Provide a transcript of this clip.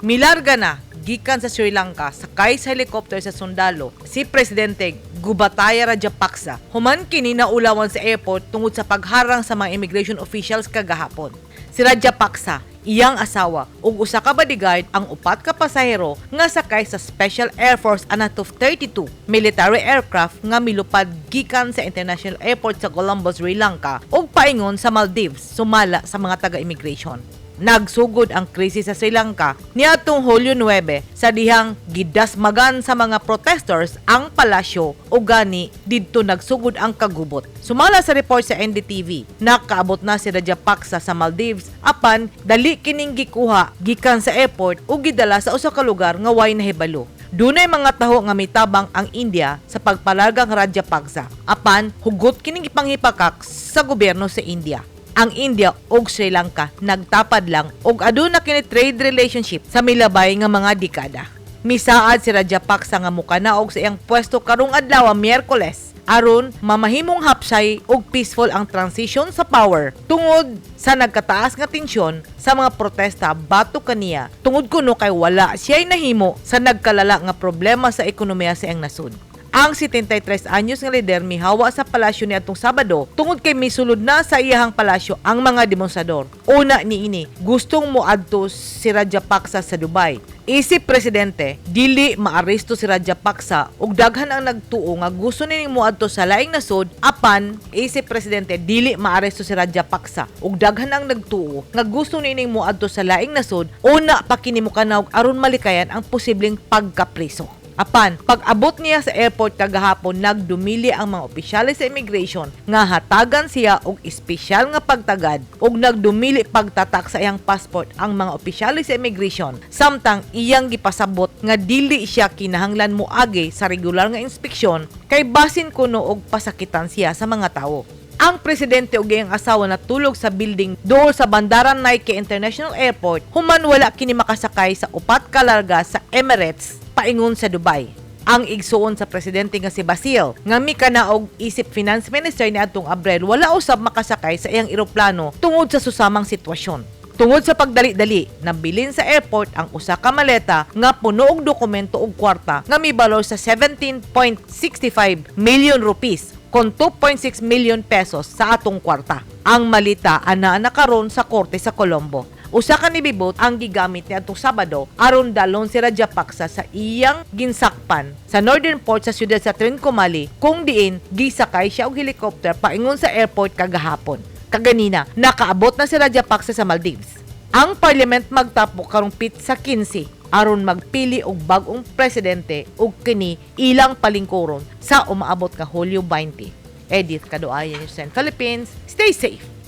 Milarga na gikan sa Sri Lanka sakay sa helicopter sa sundalo si Presidente Gotabaya Rajapaksa human kini naulawan sa airport tungod sa pagharang sa mga immigration officials kagahapon. Si Rajapaksa, iyang asawa ug usa ka bodyguard ang upat ka pasahero nga sakay sa Special Air Force Antonov 32 military aircraft nga milupad gikan sa International Airport sa Colombo, Sri Lanka ug paingon sa Maldives, sumala sa mga taga-immigration. Nagsugod ang krisis sa Sri Lanka niadtong Hulyo 9 sa dihang gidasmagan sa mga protesters ang palasyo ug gani didto nagsugod ang kagubot. Sumala sa report sa NDTV, nakaabot na si Rajapaksa sa Maldives, apan dali kining gikuha gikan sa airport ug gidala sa usa ka lugar nga way nahibalo. Dunay mga taho nga mitabang ang India sa pagpalargang Rajapaksa, apan hugot kining gipanghipakak sa gobyerno sa India. Ang India ug Sri Lanka nagtapad lang ug aduna kini trade relationship sa milabay nga mga dekada. Misaad si Rajapaksa nga mukanaog sa iyang pwesto karong adlaw, Miyerkules, aron mamahimong hapsay ug peaceful ang transition sa power tungod sa nagkataas nga tensyon sa mga protesta batok kaniya tungod kuno kay wala siya'y nahimo sa nagkalala nga problema sa ekonomiya sa iyang nasod. Ang 73 anyos nga lider mihawa sa palasyo niadtong Sabado tungod kay misulod na sa iyahang palasyo ang mga demonstrador. Una niini, gustong moadto si Rajapaksa sa Dubai. Isip presidente, dili maaresto si Rajapaksa ug daghan ang nagtuo nga gusto nining moadto sa laing nasod, apan isip presidente, dili maaresto si Rajapaksa ug daghan ang nagtuo nga gusto nining moadto sa laing nasod una pa kini mokanawg aron malikayan ang posibleng pagkapriso. Apan, pag-abot niya sa airport kagahapon, nagdumili ang mga opisyales sa immigration nga hatagan siya og espesyal nga pagtagad ug nagdumili pagtatak sa iyang passport ang mga opisyales sa immigration samtang iyang gipasabot nga dili siya kinahanglan moagi sa regular nga inspeksyon kay basin kuno og pasakitan siya sa mga tawo. Ang presidente ug iyang asawa natulog sa building duol sa Bandaranaike International Airport human wala kini makasakay sa upat ka larga sa Emirates paingon sa Dubai. Ang igsuon sa presidente nga si Basil nga mikanaog isip finance minister niadtong Abril, wala usab makasakay sa iyang eroplano tungod sa susamang sitwasyon. Tungod sa pagdali-dali, nabilin sa airport ang usa ka maleta nga puno og dokumento ug kwarta nga mibalor sa 17.65 million rupees kon 2.6 million pesos sa atong kwarta. Ang malita ana na karon sa korte sa Colombo. Usa ka navy boat ang gigamit niadtong Sabado aron dalon si Rajapaksa sa iyang ginsakpan sa northern port sa siyudad sa Trincomalee, kung diin gisakay siya og helicopter paingon sa airport kagahapon. Kaganina, nakaabot na si Rajapaksa sa Maldives. Ang parliament magtapok karong pitsa 15 aron magpili og bag-ong presidente ug kini ilang palingkuron sa umaabot nga Hulyo 20. Edith Kaduayan, News 10 Philippines. Stay safe.